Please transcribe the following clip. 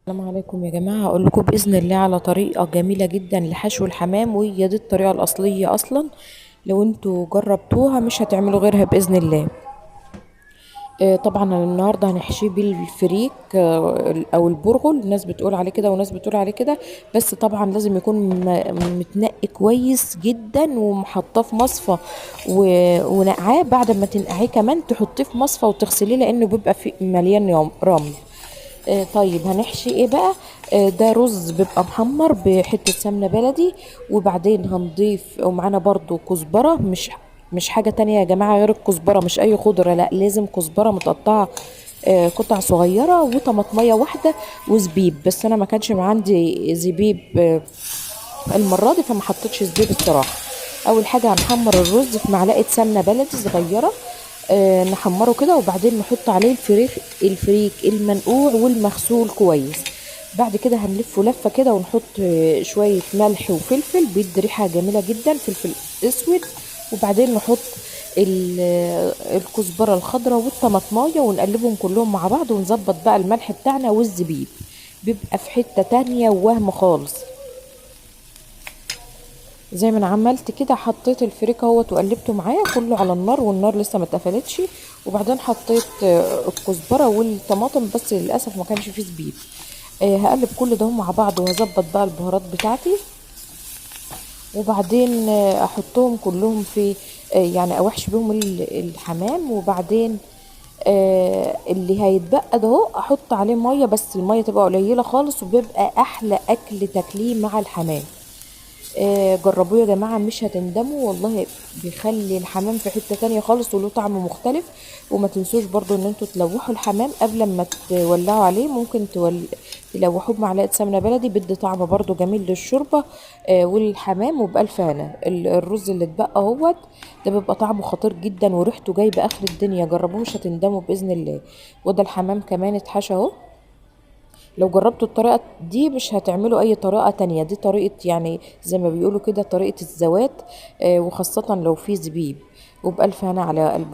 السلام عليكم يا جماعة. هقول لكم بإذن الله على طريقة جميلة جدا لحشو الحمام، وهي دي الطريقة الأصلية أصلا. لو انتوا جربتوها مش هتعملوا غيرها بإذن الله. طبعا النهارده هنحشيه بالفريك، او البرغل، ناس بتقول عليه كده وناس بتقول عليه كده، بس طبعا لازم يكون متنقي كويس جدا ومحطاه في مصفى ونقعاه. بعد ما تنقعيه كمان تحطيه في مصفى وتغسليه لانه بيبقى فيه مليان رمل. طيب هنحشي ايه بقى؟ ده رز بيبقى محمر بحتة سمنة بلدي، وبعدين هنضيف ومعانا برضو كزبرة، مش حاجة تانية يا جماعة غير الكزبرة، مش اي خضرة، لا لازم كزبرة متقطعة قطع صغيرة، وطماطمية واحدة، وزبيب. بس انا ما كانش عندي زبيب المرة دي فما حطيتش زبيب الصراحة. اول حاجة هنحمر الرز في معلقة سمنة بلدي صغيرة، نحمره كده، وبعدين نحط عليه الفريك المنقوع والمغسول كويس. بعد كده هنلفه لفة كده ونحط شوية ملح وفلفل، بيدي ريحة جميلة جدا، فلفل اسود. وبعدين نحط الكزبرة الخضراء والطماطماية ونقلبهم كلهم مع بعض، ونظبط بقى الملح بتاعنا والزبيب، بيبقى في حتة تانية ووهم خالص. زي ما انا عملت كده حطيت الفريك اهوت وقلبته معايا كله على النار، والنار لسه ما اتقفلتش. وبعدين حطيت الكزبره والطماطم، بس للاسف ما كانش فيه زبيب. هقلب كل ده مع بعض وهظبط بقى البهارات بتاعتي، وبعدين احطهم كلهم في يعني اوحش بيهم الحمام. وبعدين اللي هيتبقى ده اهو احط عليه مية، بس المية تبقى قليله خالص، وبيبقى احلى اكل تاكليه مع الحمام. جربوه يا جماعة مش هتندموا والله، بيخلي الحمام في حتة تانية خالص وله طعم مختلف. وما تنسوش برضو ان انتوا تلوحوا الحمام قبل ما تولعوا عليه، ممكن تلوحوه بمعلقة سمنة بلدي، بيدي طعم برضو جميل للشوربة والحمام. وبألف هنا. الرز اللي اتبقى اهوت ده بيبقى طعمه خطير جدا وريحته جايبة اخر الدنيا، جربوه مش هتندموا بإذن الله. وده الحمام كمان اتحشى اهو. لو جربتوا الطريقة دي مش هتعملوا اي طريقة تانية، دي طريقة يعني زي ما بيقولوا كده طريقة الزوات، وخاصة لو في زبيب. وبألف هنا على قلبكم.